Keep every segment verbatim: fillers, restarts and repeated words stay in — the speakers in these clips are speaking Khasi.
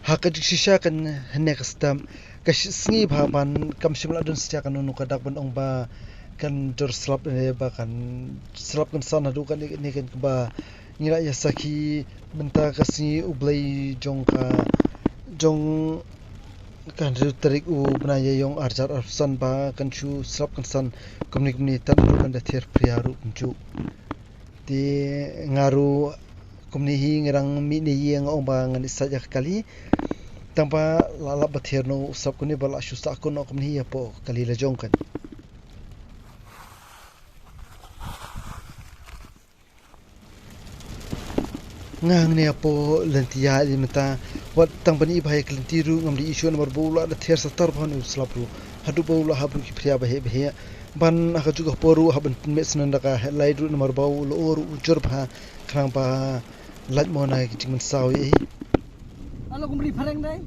Ha ka jingshisha kan hynne ka step, ka shi-, sngi bha ban kam shym la don stia kano kano ka dak ban ong ba kan jur slap ne ba kan slap kan san haduh kane kane kan kaba ngi la ïa sakhi mynta ka sngi U Blei jong ka, jong ka hynriew tarik u bnai Ïaïong arhajar arphew san ba kan shu slap kan san kumne kumne tad ruh kan da ther phria ruh kumjuh. Te nga ruh kumne hi nga dang mih ne ïa nga ong ba ngan ïa sait ïa ka kali. Tang ba la lap ba ther noh u slap kumne ba la shu sah noh kumne hi hapoh kali la jong kan. Nga hangne hapoh lynti ïa i mynta wat tang ban i bha ïa ka lynti ruh ngam dei i shuh namar ba u la da ther satar bha u slap ruh. Haduh ba u la hap ruh ki phria ba heh ba heh. Ban ha kajuh ka por ruh hap ban pynmih sngewbha da ka headlight ruh namar ba u la or ruh u jur bha khnang ba lait mo na ki jingmynsaw ïa i. Alo, kum ri phareng dai.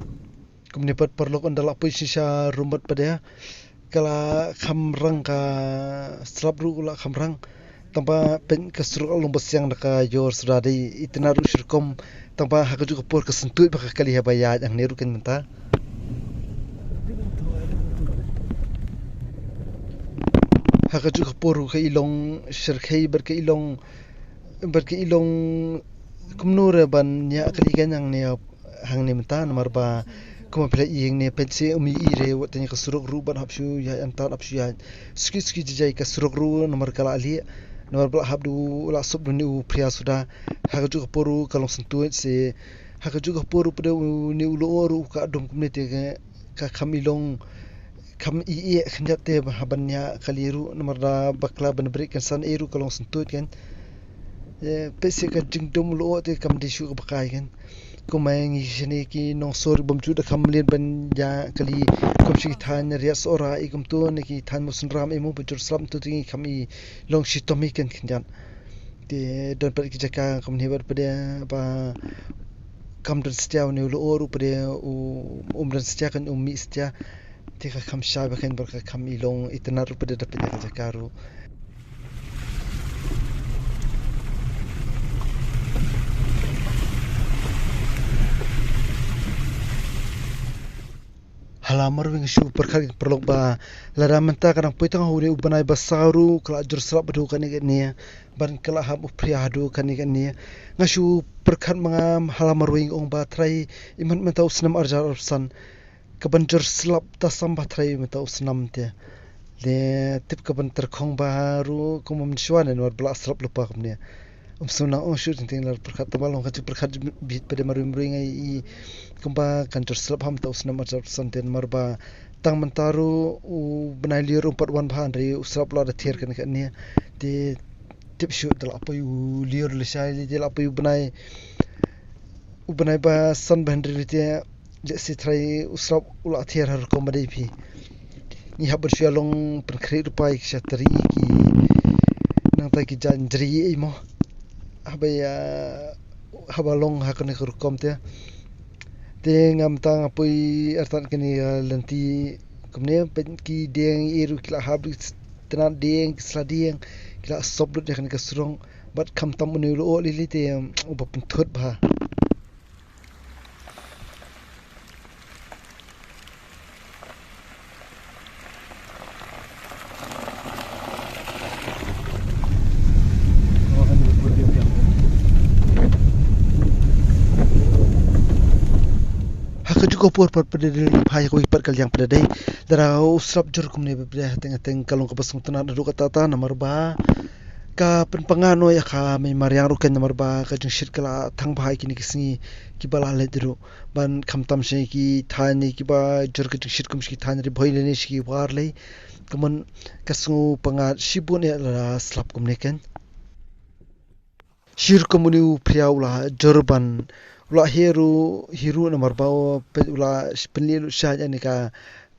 Kumne pat paralok ynda la poi shisha ruh pat pat de ka la kham rang ka slap ruh la kham rang. Tang ba pyn ka surok long ba siang da ka ïor suda dei itynnad ruh shi rukom. Tang ba ha kajuh ka por ka syntuid ba ka kali haba ïaid hangne ruh kan mynta. Ha kajuh ka por ruh ka i long shyrkhei bad ka i long, bad ka i long kumno re ban ïa kali kan hangne hangne mynta namar ba kumba phi la ïeng ne peit se um i re wat tang ka surok ruh ban hap shu ïaid, ynda hap shu ïaid suki suki jijai ka surok ruh namar ka la lieh namar ba la hap du la sop du ne u phria suda. Ha kajuh ka por ruh ka long syntuid se ha kajuh ka por ruh pat de u ne u lyoh ruh ka dum kumne te ka, ka kham i long kham i ïeh khyndiat te ba ha ban ïa kali ruh namar da bakla ban brake kan san ei ruh ka long syntuid kan. Eh, peit se ka jingdum lyoh te kam dei shuh kaba kai kan. Kumba ngi shane ki nongshor bym ju da kham leit ban ïa kali kum shi ki thaiñ Riat Sohra i kumto ne ki thaiñ Mawsynram i mo ba jur slap to te ngi kham i long shitom i kan khyndiat. Te don pat ki jaka kumne bad pat de ba kam don stia u ne u lyoh ruh pat de u um don stia kan um mih stia. Te ka kham shai ba kan bad ka kham i long itynnad ruh pat de da peit ka jaka ruh. Hala marwei nga shu pyrkhat paralok ba lada mynta ka dang poi tang ha une u bnai ba saw ruh ka la jur slap haduh kane kane ban ka la hap u phria haduh kane kane. Nga shu pyrkhat ma nga hala marwei nga ong ba trai imat mynta u snem arhajar arphew san ka ban jur slap ta sam ba trai mynta u snem te. Le tip ka ban tyrkhong ba ruh kum um shwa ne namar ba la slap lypa kumne. Um sngewbha ong shuh teng teng la pyrkhat tang ba long ka jingpyrkhat bit pat de marwei marwei nga i kumba kan jur slap ha mynta u snem arhajar arphew san te namar ba tang mynta ruh u bnai lyiur um pat wan bha hynrei u slap la da ther kane kane. Te tip shuh da la poi u lyiur lashai te la poi u bnai, u bnai ba san ba hynriew te lehse trai u slap u la ther ha rukom ba dei phi. Ngi hap ban shu ïa long pynkhreh ruh pat ki shatri ki nangta ki jaiñ jri ei mo. Haba ïa haba long ha kane ka rukom te. Te ngam tang poi artat kane ka lynti kumne peit ki dieng i ruh ki la hap ruh tnat dieng ki sla dieng ki la sop lut ïa kane ka surok bad khamtam une u lyoh lili te uba pynthut bha. Ha kajuh ka por pat pat de phai ko pat ka liang pat de. Lada u slap jur kumne pat de hateng hateng ka long kaba sngewtynnad haduh katta katta namar ba ka pynpanga noh ïa ka mei mariang ruh kan namar ba ka jingshit ka la thang bha ïa kine ki sngi kiba la leit ruh. Ban khamtam sha ki thaiñ kiba jur ka jingshit kum sha ki thaiñ Ri Bhoi lane sha ki War lei. Kumne ka sngew pyngngad shibun ïa la slap kumne kan. Shi rukom une u phria u la jur ban u la heh ruh hi ruh namar ba u la pynlih lut shai ïa kane ka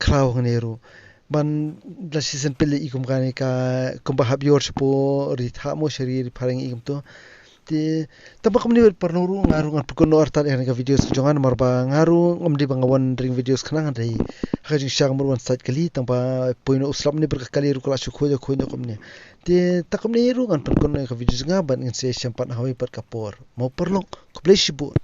khraw hangne ruh. Ban da shisien pynlih i kum kane ka kumba hap ïor shapoh ri tha mo sha ri ri phareng i kumto. Te tang ba kumne pat paralok ruh nga ruh ngan pynkut noh artat ïa kane ka videos ka jong nga namar ba nga ruh ngam dei ba nga wan ring videos khnang hynrei ha ka jingshisha nga mut wan sait kali tang ba poi noh u slap ne bad ka kali ruh ka la shu khuid khuid noh kumne. Te tang kumne ruh ngan pynkut noh ïa ka videos nga bad ngin sa ïashem pat ha kawei pat ka por. Mo paralok khublei shibun.